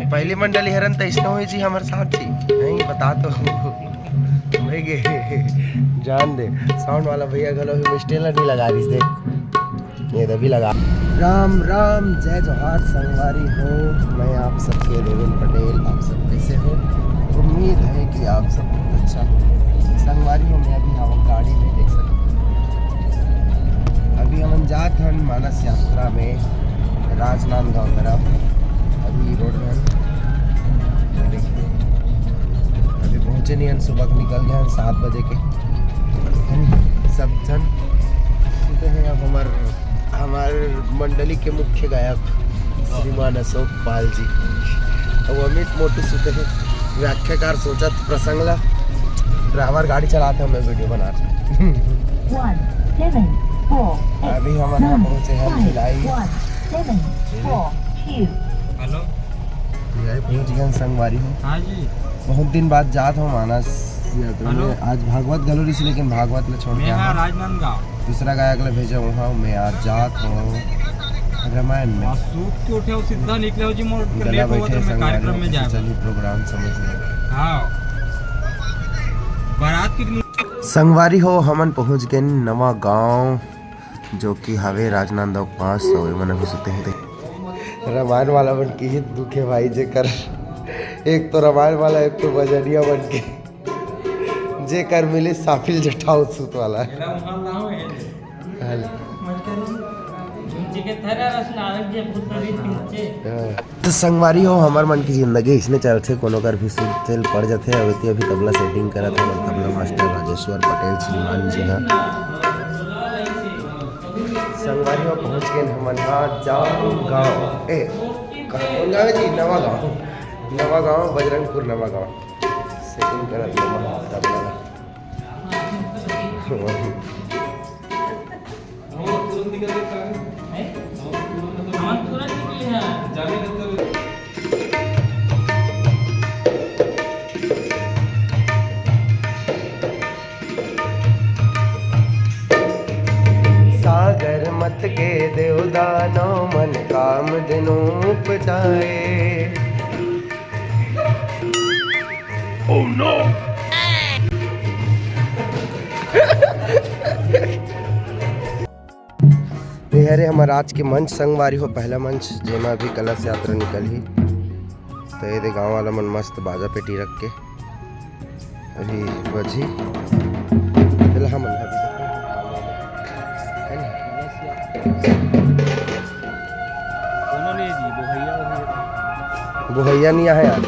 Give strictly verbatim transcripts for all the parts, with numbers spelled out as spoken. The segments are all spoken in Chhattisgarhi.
पहली मंडली हरन त इसने होई जी हमर साथ जी। नहीं बता तो। भाई गे। जान दे। साउंड वाला भैया घलो भी स्टेला नहीं लगा रही, देख। ये तो भी लगा। राम राम, जय जोहार संगवारी हो। मैं आप सबके देवेंद्र पटेल। आप सब कैसे हो? उम्मीद है कि आप सब बहुत अच्छा हो। संगवारी हो, मैं अभी हवा गाड़ी में, देख सकते हो। अभी हमन जात हन मानस यात्रा में राजनांदगांव तरफ। अभी रोड में हन। देखिए, अभी पहुंचे नहीं हन, सुबह के निकल गए हन सात बजे के। हन सब जन सुते हैं। अब हमार हमार मंडली के मुख्य गायक श्रीमान अशोक पाल जी और अमित मोटू सुते हैं। व्याख्याकार सोचत प्रसंग ला, ड्राइवर गाड़ी चलाते, हमें वीडियो बनाते। One seven four अभी हम यहाँ पहुँचे हैं Bhilai. One seven four two। Hello. Bhilai पहुँच गए संगवारी हो। हाँ जी। बहुत दिन बाद जात हो मानस यात्रा में। हेलो। आज भागवत घलो रहिस, लेकिन भागवत ला छोड़ मैं के हाँ आए। राजनांदगांव। दूसरा गायक ला भेजा वहाँ, मैं आज जात हूँ रामायण में। और सूत के उठे हो, सीधा निकले हो जी, मोर के गला लेट होगा बैठे तो मैं संगवारी कार्यक्रम हो, में कैसे जाऊँ। चली प्रोग्राम समझ में। हाँ। बारात कितनी संगवारी हो, हमन पहुँच गए नवा गांव, जो कि हवे राजनांदगांव पाँच सौ। ये मन अभी सुते हैं। रामायण वाला मन के ही दुख है भाई, जेकर एक तो रामायण वाला, एक तो बजनिया मन के, जेकर मिले साफिल जटाऊ सूत वाला। हेलो। हाँ। तो संगवारी हो, हमर मन की जिंदगी इसने चलथे, कोनो कर भी सुर तेल पड़ जाथे। अभी ते अभी तबला सेटिंग करत हे, तबला मास्टर राजेश्वर पटेल श्रीमान जी हा। संगवारी हो, पहुंच गए हमन हा जाम गांव। ए, कौन गांव है जी? नवा गांव। नवा गांव, बजरंगपुर नवा गांव। सेटिंग करत हे तबला। सागर मत के देवदानव मन काम दिनों उपजाए। Oh no! ये हरे हमर आज के मंच संगवारी हो, पहला मंच जेमा अभी कलश यात्रा निकलही। तो ये दे गांव वाला मन मस्त बाजा पेटी रख के अभी बजही। चल हमन अभी है ना? कोनो नहीं जी, बोहैया, बोहैया। बोहैया नहीं आहे यार।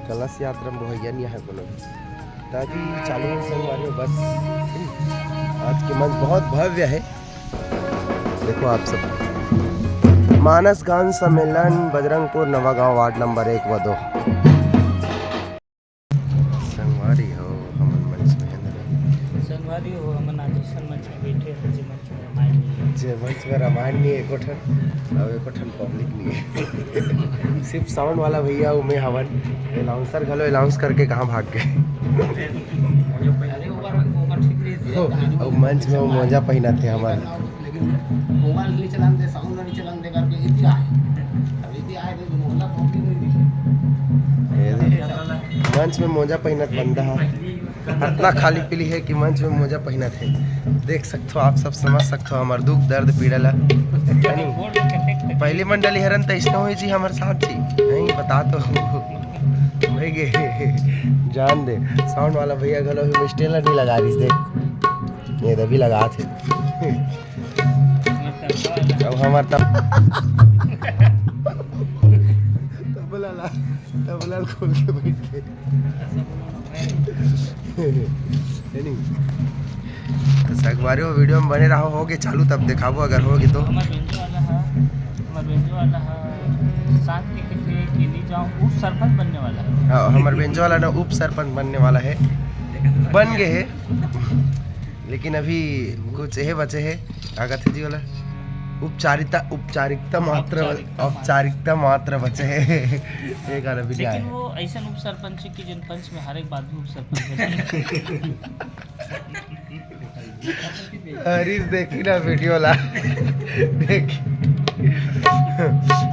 कलश यात्रा में बोहैया नहीं आहे कोनो। तो अभी चालू है संगवारी हो, बस आज के मंच बहुत भव्य है। देखो आप सब, मानस गान सम्मेलन बजरंगपुर नवागांव वार्ड नंबर एक व दो। संगवारी हो, हमन मंच में हैं ना। संगवारी हो, हमन आज अइसन मंच में बैठे हैं, जे मंच में रामायण नहीं है। जे मंच में रामायण नहीं है, एको ठन, और एको ठन पब्लिक नहीं है। सिर्फ साउंड वाला भैया वो में हवन, अनाउंसर घलो अनाउंस करके कहाँ भाग गए। अरे, ओकर, ओकर ठीक नहीं है। हो, अब मंच में वो मोजा पहना थे हमारे। लेकिन मोबाइल नहीं चलान दे, साउंड नहीं चलान दे करके इति आए। अब इति आए तो मोजा पहन के नहीं दिखे। ये देख, मंच में मोजा पहनत बंदा है। इतना खाली पीली है कि मंच में मोजा पहनत है। देख सकते हो आप सब, समझ सकते हो हमार दुख दर्द पीड़ा ला। है नी? पहली मंडली हरन त इसने हुई जी हमारे साथ जी। नहीं बता तो भाई गे जान दे। साउंड वाला भैया घलो भी स्टेला नहीं लगा रही, देख ये दबी लगा थे। अब हमार तब तबला ला, तबला खोल के बैठ गए। है नहीं? तो संगवारी हो, वीडियो में बने रहो, होगे चालू तब दिखाबो अगर होगे तो। हमार बेंजो वाला है, हमार बेंजो वाला है, साथ के किथे के नहीं जाओ, उप सरपंच बनने वाला है। हाँ, हमार बेंजो वाला ना उप सरपंच बनने वाला है, बन गए है। लेकिन अभी कुछ यह बचे है, का कहते जी वाला, उपचारिता, उपचारिकता मात्र, औपचारिकता मात्र। औपचारिकता मात्र बचे है। ये गाना भी लेकिन आया। वो ऐसा उप सरपंच की जिन पंच में हर एक बात भी उप सरपंच बने। हरीश देखी ना वीडियो ला। देख।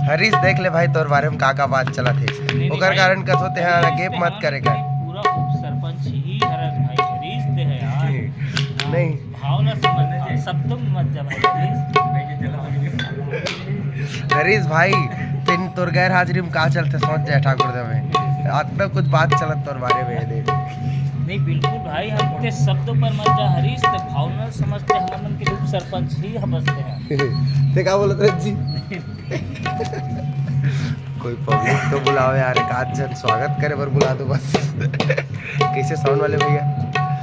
हरीश, देख ले भाई, तोर बारे में का का बात चलत हे। नहीं, नहीं ओकर भाई, कारण कस होते हैं, हरीश गेप ते मत हाँ करे कर। पूरा उप सरपंच ही हरस भाई, हरीश ते है यार। नहीं। भाव ला समझ, हाँ, शब्दों में मत जा भाई, हरीश। हरीश भाई, तेन तोर गैर हाजिरी में का चलते, सोच जाए ठाकुर दे में। अतना कुछ बात चलत तोर बारे में, ये देख। नहीं, बिल्कुल भाई, हम ते शब्दों पर मत जा हरीश, ते भावना समझते, हम मन के उप सरपंच ही हम बसते हैं। ते का बोलत रहे जी? कोई पब्लिक तो बुलाओ यार, एक आध झन स्वागत करे बर बुला दो बस। कैसे साउंड वाले भैया?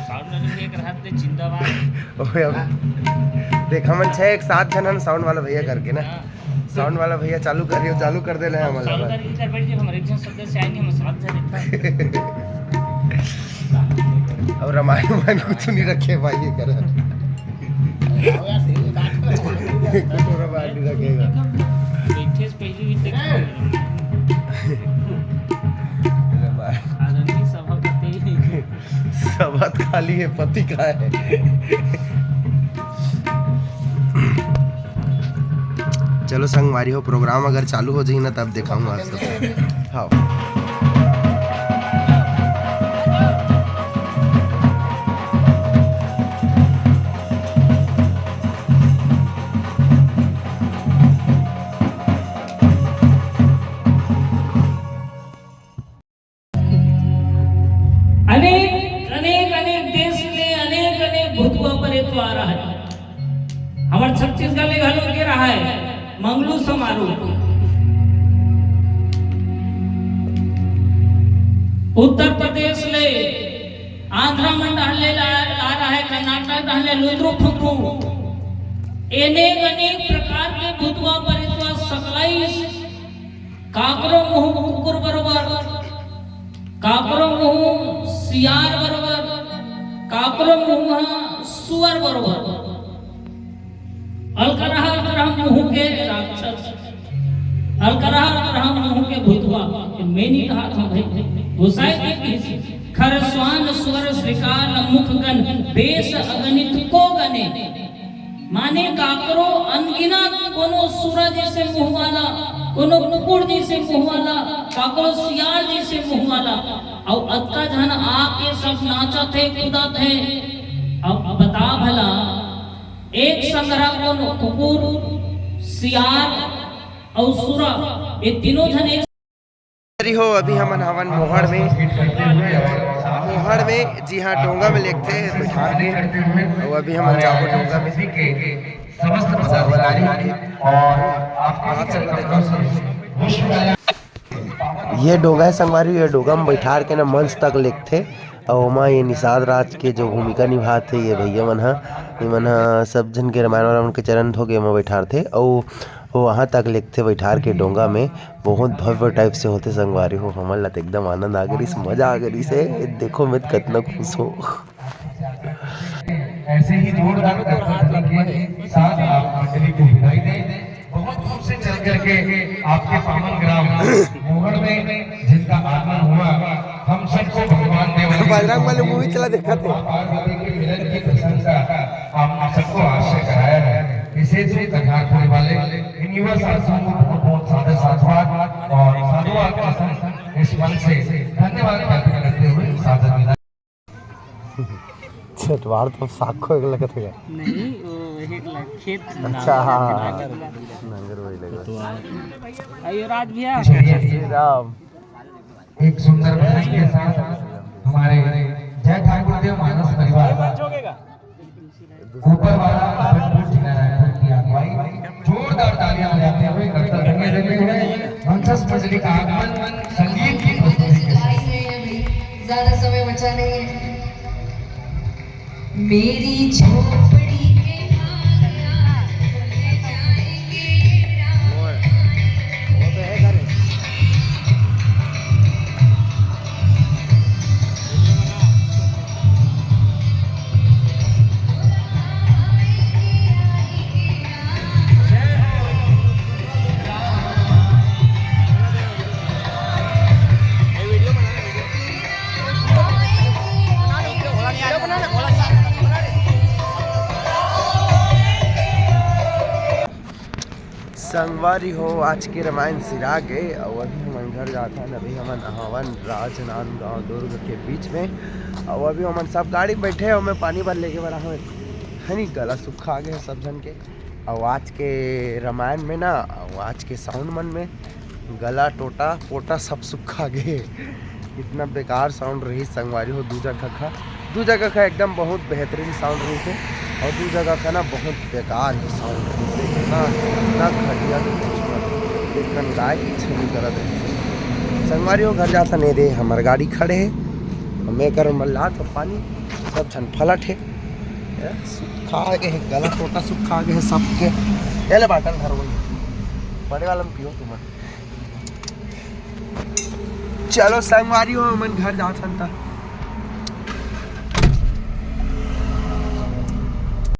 साउंड वाले भैया के हाथ में जिंदाबाद। ओए, अब देख, हमन छह एक सात झन हन साउंड वाला भैया करके ना। हाँ। साउंड वाला भैया चालू करियो, चालू कर दे रहे हैं अब हमन चालू लगा। करके इधर बैठ के हम एक झन सदस्य आए नहीं, हम सात झन इतना। अब रामायण वामायण कुछ नहीं रखे भाई, ये कर। कुछ रामायण नहीं रखेगा। बैठे से पहले भी देख रामायण। आदरणीय सभापति। सभा खाली है, पति का है। चलो संगवारी हो, प्रोग्राम अगर चालू हो जाही ना, तब दिखाऊंगा आप सबको। हाँ। अनेक, अनेक, अनेक देश ले अनेक, अनेक भूतवा परेतवा आ रहा है। हमर छत्तीसगढ़ ले घलो के रहा है मंगलू समारोह। उत्तर प्रदेश ले, आंध्रा मन डहर ले ला, आ रहा है, कर्नाटक डहर ले लुंदरू फुंदरू। अनेक, अनेक प्रकार के भूतवा परेतवा सकलाई काकरो मुंह कुकुर बरोबर, काकरो मुंह सियार बरोबर, काकरो मुंह ह सुअर बरोबर। अलकरहा, अलकरहा मुंह के राक्षस, अलकरहा, अलकरहा मुंह के भूतवा। मैं नहीं कहा था भाई, गोसाई के किसी खरस्वान स्वर श्रृकाल मुख गण बेस अगणित को गणे। माने काकरो अनगिनत, कोनो सुरा जैसे मुंह वाला, कोनो कुकुर जैसे मुंह वाला, काकरो सियार जैसे मुंह वाला, अउ अतका झन आके सब नाचत हे, कूदत हे। अब बता भला, एक संघरा कोनो कुकुर, सियार अउ सुरा, ये तीनों झन एक हरी हो, अभी हमन हवन मोहड़ में, मोहड़ में, जी हाँ, डोंगा में लेगथे बैठार के। अउ अभी हमन जाबो डोंगा में। समस्त पदाधिकारी और आपके भी कार्यकर्ताओं से विश्व कल्याण ये डोंगा है संगवारी, ये डोंगा में बैठार के ना मंच तक लेगथे। अउ ओमा ये निषाद राज के जो भूमिका निभात हे ये भैया मन ह, ये मन ह सब झन के रामायण वाला मन के चरण धो के एमा बैठारथे। अउ वो वहाँ तक लेगथे बैठार के डोंगा में। बहुत भव्य टाइप से होथे संगवारी हो, हमन ला तो एकदम आनंद आ गे रिहिस, मजा आ गे रिहिस हे। देखो मैं कतना खुश हो। ऐसे ही जोरदार करतल के साथ आप मंडली को विदाई दें। बहुत दूर से चल करके आपके पावन ग्राम मोहड़ में जिनका आगमन हुआ, हम सबको भगवान देव बजरंग बली मूवी चला देखा थे। माँ पार्वती के मिलन की प्रशंसा हम सबको आश्चर्य कराया है। विशेष रूप कटिहारपुरी वाले इन युवा साथियों को बहुत बहुत सादर साधुवाद और साधुवाद के संग इस मंच से धन्यवाद ज्ञापित करते हुए सादर विदा। छठवार तो साग को एक लगत है। नहीं, वो वही लग-, खेत अच्छा, हाँ, हाँ, हाँ। नांगर वही लगा। आइए राज भैया। श्री राम। एक सुंदर भजन के साथ हमारे जय ठाकुर देव मानस परिवार ऊपर वाला अभनपुर जिला रायपुर की अगुवाई जोरदार तालियां बजाते हुए करतल ध्वनि देते हुए मंचस्थ मंडली का आगमन संगीत की प्रस्तुति के साथ। ज्यादा समय बचा नहीं है। मेरी झोपड़ी के संगवारी हो, आज के रामायण सिरा गे, अउ अभी हमन घर जाथन। अभी हमन हवन राजनांदगांव दुर्ग के बीच में, अउ अभी हमन सब गाड़ी में बैठे हवन, पानी बर लेके बर हवन, है नी, गला सुखा गे सब झन के। अउ आज के रामायण में ना, अउ आज के साउंड मन में गला टोटा पोटा सब सुखा गे। इतना बेकार साउंड रही संगवारी हो, दू जगह का, दू जगह का एकदम बहुत बेहतरीन साउंड रही से, और दू जगह का ना बहुत बेकार ही साउंड रही से, इतना, इतना घटिया कि कुछ मत। एक कन गाय की छेनी करत रही से। संगवारी हो, घर जाता नहीं दे, हमार गाड़ी खड़े है, मैं कर मल्ला तो पानी सब झन फलट है, ये सुखा गे है, गला टोटा सुखा गे है सबके। ये ले बाटल धर वही बड़े वाला में पियो तुम। चलो संगवारी हो, हमन घर जाथन त।